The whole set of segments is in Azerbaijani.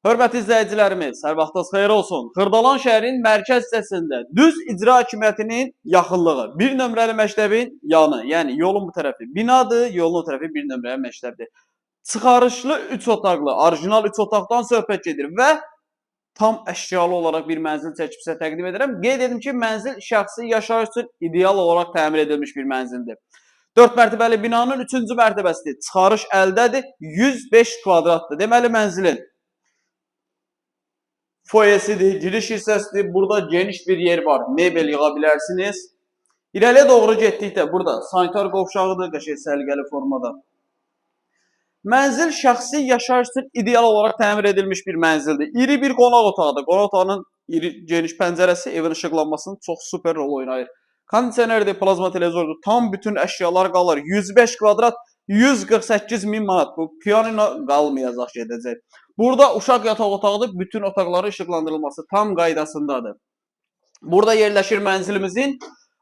Hörmətli izləyicilərimiz, hər vaxtınız xeyir olsun. Xırdalan şəhərinin mərkəz hissəsində düz icra hakimiyyətinin yaxınlığı, bir nömrəli məktəbin yanı, yəni yolun bu tərəfi binadır, yolun o tərəfi bir nömrəli məktəbdir. Çıxarışlı 3 otaqlı, orijinal 3 otaqdan söhbət gedir və tam əşyalı olaraq bir mənzil çəkib sizə təqdim edirəm. Qeyd edim ki, mənzil şəxsi yaşayış üçün ideal olaraq təmir edilmiş bir mənzildir. 4 mərtəbəli binanın 3-cü mərtəbəsidir. Çıxarış əldədir, 105 kvadratdır. Deməli mənzilin foyesidir, giriş hissəsidir. Burada geniş bir yer var. Mebel yığa bilərsiniz. İrəliyə doğru getdikdə burada sanitar qovşağıdır, qəşəng səliqəli formada. Mənzil şəxsi yaşayış üçün ideal olaraq təmir edilmiş bir mənzildir. İri bir qonaq otağıdır. Qonaq otağının iri geniş pəncərəsi evin işıqlanmasının çox super rol oynayır. Kondisionerdir, plazma televizordur. Tam bütün əşyalar qalır. 105 kvadrat 148 min manat. Bu pianino qalmayacaq, gedəcək. Burada uşaq yataq otağıdır. Bütün otaqların işıqlandırılması tam qaydasındadır. Burada yerləşir mənzilimizin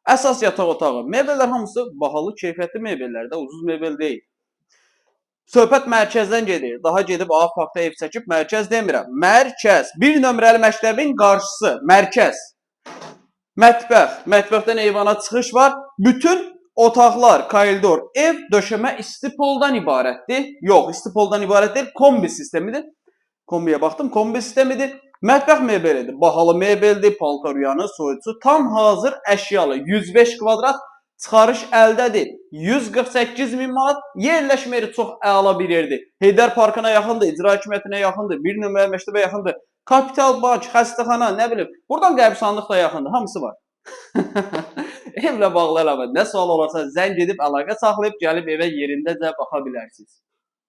əsas yataq otağı. Mebellər hamısı bahalı, keyfiyyətli mebellərdə, ucuz mebel deyil. Söhbət mərkəzdən gedir. Daha gedib A parkda ev çəkib mərkəz demirəm. Mərkəz. Bir nömrəli məktəbin qarşısı, mərkəz. Mətbəx. Mətbəxdən eyvana çıxış var. Bütün otaqlar, koridor, ev döşəmə istipoldan ibarətdir. Yox, istipoldan ibarət deyil, kombi sistemidir. Kombiyə baxdım, kombi sistemidir. Mətbəx mebelidir. Bahalı mebeldir, paltaryanı, soyuducu, tam hazır əşyalı. 105 kvadrat çıxarış əldədir. 148 min manat. Yerləşmə yeri çox əla bir yerdir. Heydər Parkına yaxındır, icra hakimiyyətinə yaxındır, bir nömrəli məktəbə yaxındır. Kapital Bank, xəstəxana, nə bilim. Buradan qəbristanlıq da yaxındır, hamısı var. Evlə bağlı əlavə nə sual olarsa zəng edib əlaqə saxlayıb gəlib evə yerindəcə baxa bilərsiniz.